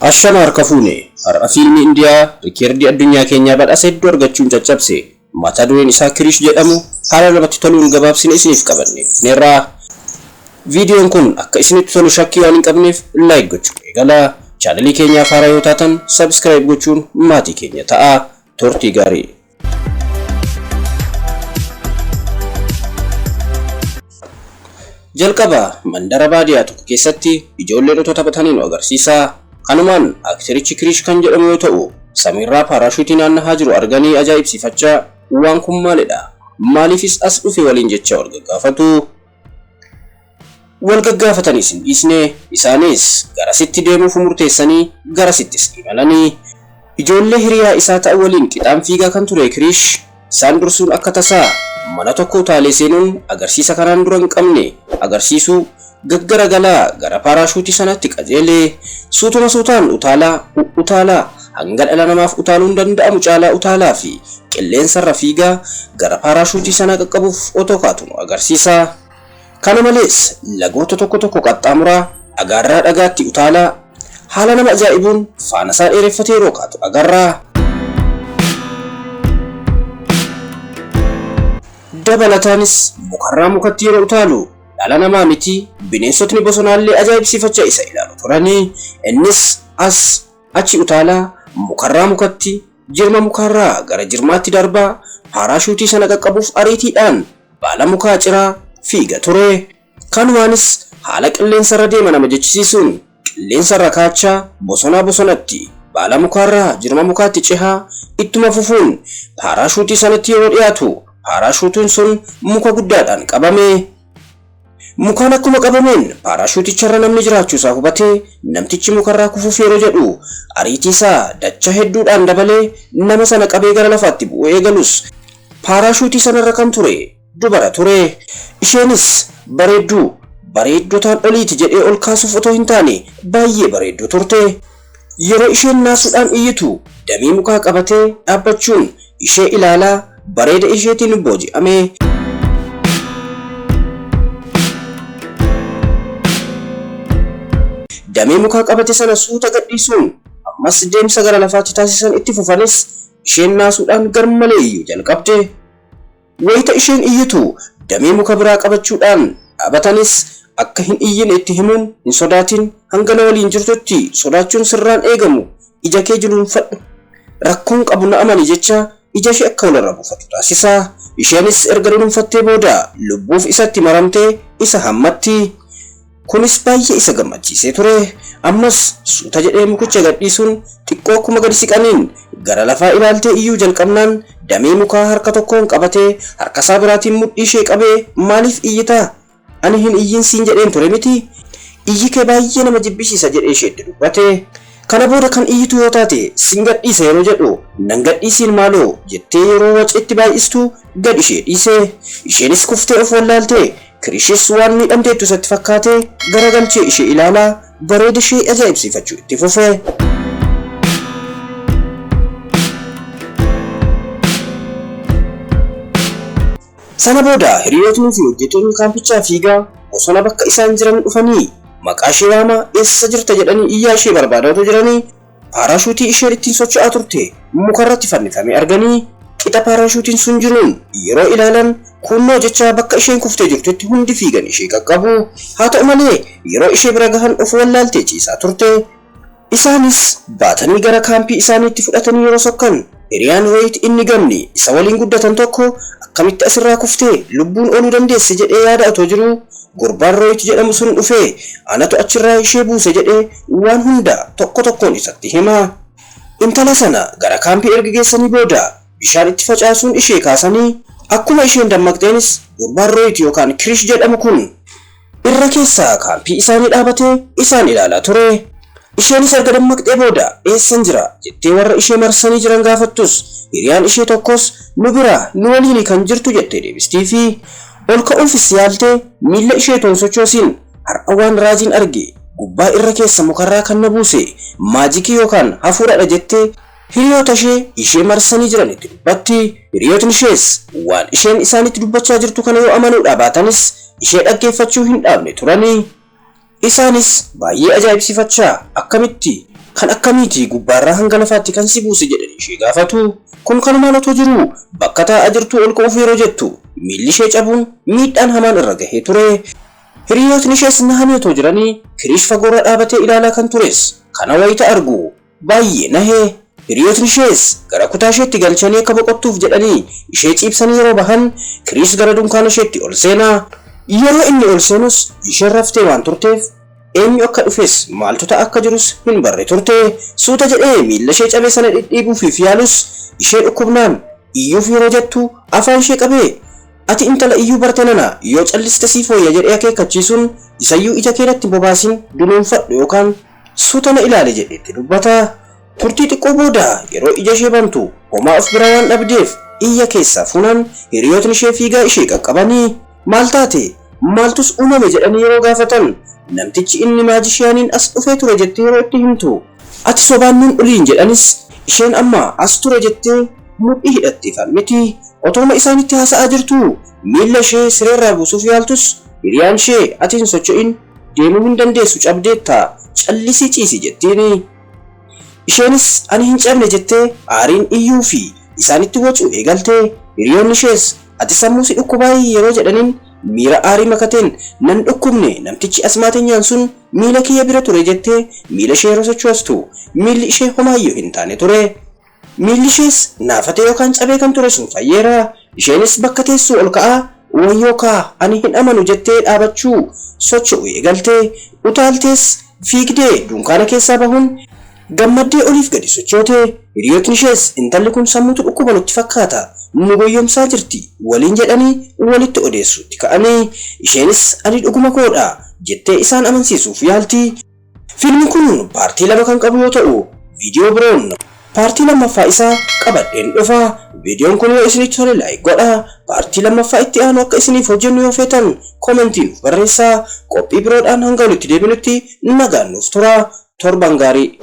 Ashama harka fuune har'a fiilmii Indiyaa rikeerdii addunyaa keenyaa badhaasa hedduu argachuun caccabse mata dureen isaa Kirish jedhamu haala namatti toluun gabaabsine isiniif qabanne dhufneerra. Viidiyoon kun akka isinitti tolu shakkii waan hin qabneef like gochuun eegalaa. Chaanalii keenyaaf haaraa yoo taatan subscribe gochuun maatii keenya ta'aa. Turtii gaarii. Jalqaba mandara baadiyaa tokko keessatti ijoolleen otoo taphatanii nu agarsiisa. Kanumaan aktirichi Kirish kan jedhamu yoo ta'u, samiirraa paaraashuutii naannahaa jiru arganii ajaa'ibsiifachaa waan kun maalidha? Maaliifis as dhufe waliin jecha wal gaggaafatu. Wal gaggaafatanis hin dhiisne, isaanis garasitti deemuuf murteessanii garasittis imalanii. Ijoollee hiriyaa isaa ta'an waliin qixaan fiigaa kan ture Kirish isaan dursuun akka tasaa mana tokko utaalee seenuun agarsiisa kanaan dura hin qabne agarsiisuu gaggaragalaa gara paaraashuutii sanatti qajeele. Suutuma suutaan utaalaa utaalaa hanga dhala namaaf utaaluun danda'amu caalaa utaalaa fi qilleensarra fiigaa gara paaraashuutii sanaa qaqqabuuf otoo kaatu nu agarsiisa. Kana malees lagoota tokko tokko qaxxaamuraa dhagaarraa dhagaatti utaalaa haala nama ajaa'ibuun faanasaa dheereffatee yeroo kaatu agarra. Dabalataanis mukarraa mukatti yeroo utaalu dhala namaa miti bineensotni bosonaallee ajaa'ibsiifachaa isa ilaalu turanii. Innis as achi utaalaa mukarraa mukatti jirma mukarraa gara jirmaatti darbaa paaraashuutii sana qaqqabuuf ariitiidhaan baala mukaa ciraa fiiga ture. Kanumaanis haala qilleensarra deema nama jechisiisuun qilleensarra kaachaa bosonaa bosonatti baala mukaarraa jirma mukaatti cehaa ittuma fufuun paaraashuutii sanatti yeroo dhiyaatu paaraashuutiin sun muka guddaadhaan qabame. Mukaan akkuma qabameen paaraashuuticharra namni jiraachuusaa hubatee namtichi mukarraa kufuuf yeroo jedhu ariitii isaa dacha hedduudhaan dabalee nama sana qabee gara lafaatti bu'uu eegalus paaraashuutii sanarra kan ture dubara ture. Isheenis bareedduu bareeddotaan oliiti jedhee ol kaasuuf otoo hin taane baay'ee bareedduu turte. Yeroo isheen naasuudhaan iyyitu damee mukaa qabatee dhaabbachuun ishee ilaalaa bareeda isheetiin booji'ame. Damee mukaa qabate sana suuta gadhiisuun ammas deemsa gara lafaatti taasisan itti fufanis isheen naasuudhaan garmalee iyyuu jalqabde. Wayita isheen iyyitu damee muka biraa qabachuudhaan dhaabatanis akka hin iyyine itti himuun hin sodaatin, hanga na waliin jirtutti sodaachuun sirraan eegamu, ija kee jiluunfadhu, rakkoon qabu na amani jecha ija ishee akka walirra buufatu taasisa. Isheenis erga dunuunfattee booda lubbuuf isatti maramtee isa hammatti. Kunis baay'ee isa gammachiisee ture. Ammas suuta jedhee mukicha gadhiisuun xiqqoo akkuma gadi siqaniin gara lafaa ilaaltee iyyuu jalqabnaan damee mukaa harka tokkoon qabatee harkasaa biraatiin mudhii ishee qabee maaliif iyyitaa? Ani hin iyyin siin jedheen ture miti? Iyyi kee baay'ee nama jibbisiisa jedhee isheetti dubbate. Kana booda kan iyyitu yoo taate sin gadhiisa yeroo jedhu nan gadhiisiin maaloo jettee yeroo waceetti baay'istu gad ishee dhiise. Isheenis kuftee of wallaalte. Kirishis waan miidhamteettu isatti fakkaate garagalchee ishee ilaalaa bareeda ishee ajaa'ibsiifachuu itti fufe. Sana booda hiriyootni fi hojjettoonni kaampichaa fiigaa bosona bakka isaan jiran dhufanii maqaa ishee waamaa eessa jirta jedhanii iyyaa ishee barbaadaa otoo jiranii paaraashuutii isheen ittiin socho'aa turte mukarratti fannifamee arganii qixa paaraashuutiin sun jiruun yeroo ilaalan kunnoo jecha bakka isheen kuftee jirtutti hundi fiigan ishee qaqqabu. Haa ta'u malee yeroo ishee bira gahan of wallaaltee ciisaa turte. Isaanis baatanii gara kaampii isaaniitti fudhatanii yeroo sokkan hiriyaan Rohit inni gamni isa waliin guddatan tokko akkamitti asirraa kuftee lubbuun ooluu dandeesse jedhee yaada otoo jiruu gurbaan Rohit jedhamu sun dhufee anatu achirraa ishee buuse jedhee waan hunda tokko tokkoon isatti hima. Intala sana gara kaampii erga geessanii booda bishaan itti facaasuun ishee kaasanii akkuma isheen dammaqxeenis gurbaan Rohit yookaan Kirish jedhamu kun irra keessaa kaampii isaanii dhaabatee isaan ilaalaa ture. Isheenis erga dammaqxee booda eessan jira jettee warra ishee marsanii jiran gaafattus hiriyaan ishee tokkos nu bira nu waliin kan jirtu jettee deebistiifi ol ka'uufis yaaltee miilla ishee toon sochoosiin har'a waan raajiin arge gubbaa irra keessa mukarraa kan na buuse maajikii yookaan hafuuradha jettee hiriyoota ishee ishee marsanii jiranitti dubbatti. Hiriyootni ishees waan isheen isaanitti dubbachaa jirtu kana yoo amanuudhaa baatanis ishee dhaggeeffachuu hin dhaabne turanii. Isaanis baay'ee ajaa'ibsiifachaa akkamitti Kan akkamiiti gubbaarraa hanga lafaatti kan si buuse jedhanii ishee gaafatu. Kun kanumaan otoo jiruu bakka taa'aa jirtuu ol ka'uuf yeroo jettu miilli ishee cabuun miidhaan hamaan irra gahee ture. Hiriyootni ishees nahanii otoo jiranii Kiriish fagoorra dhaabatee ilaalaa kan tures kana wayita argu baay'ee nahee. Hiriyootni ishees gara kutaa isheetti galchanii akka boqottuuf jedhanii ishee ciibsanii yeroo bahan Kiriish gara dunkaana isheetti ol seenaa. Yeroo inni ol seenus isheen raftee waan turteef eenyu akka dhufes maaltu ta'a akka jirus hin barre turte. Suuta jedhee miilla ishee cabe sana dhidhiibuufiif yaalus ishee dhukkubnaan iyyuuf yeroo jettu afaan ishee qabee ati intala iyyuu barte nana yoo calliste siif wayya jedhee akeekkachiisuun isayyuu ija keenatti bobaasin dunuunfadhu yookaan suuta na ilaale jedhee itti dubbata. Turtii xiqqoo booda yeroo ija ishee bantu homaa of bira waan dhabdeef iyya keessaa fuunaan hiriyootni ishee fiigaa ishee qaqqabanii maal taate maaltus uumame jedhanii yeroo gaafatan namtichi inni maajishiyaaniin as dhufee ture jettee yeroo itti himtu ati sobaan nun uliin jedhanis isheen amma as ture jettee mudhii hidhattee falmiti. Otooma isaanitti haasa'aa jirtu miilla ishee sireerraa buusuuf yaaltus hiriyaan ishee ati hin socho'in deemuu hin dandeessu cabdeetta callisii ciisi jettiini. Isheenis ani hin cabne jettee aariin iyyuu fi isaanitti wacuu eegalte. Hiriyoonni ishees ati sammuu si dhukkubaayii yeroo jedhaniin miira aarii makateen nan dhukkubne namtichi asmaateenyaan sun miila kiyya bira ture jettee miila ishee yeroo sochoostu miilli ishee homaayyuu hin taane ture. Miilli ishees naafatee yookaan cabee kan ture sun fayyeera. Isheenis bakka teessuu ol ka'aa wayyoo kaa ani hin amanu jettee dhaabachuu socho'u eegalte. Utaaltees fiigdee dunkaana keessaa bahuun gammaddee oliif gadi sochoote. Hiriyootni ishees intalli kun sammuutu dhukkuba nutti fakkaata nu goyyomsaa jirti waliin jedhanii walitti odeessuutti ka'anii isheenis ani dhuguma koodha jettee isaan amansiisuuf yaalti. Fiilmiin kun paartii 2 kan qabu yoo ta'u viidiyoo biroon paartii 2ffaa isaa qabadheen dhufa. Viidiyoon kun yoo isinitti tole like godhaa. Paartii 2ffaa itti aanu akka isiniif hojjennu yoo feetan komentii nuuf barreessaa. Qophii biroodhaan hanga walitti deebinutti nagaan nuuf tura. Torban gaarii.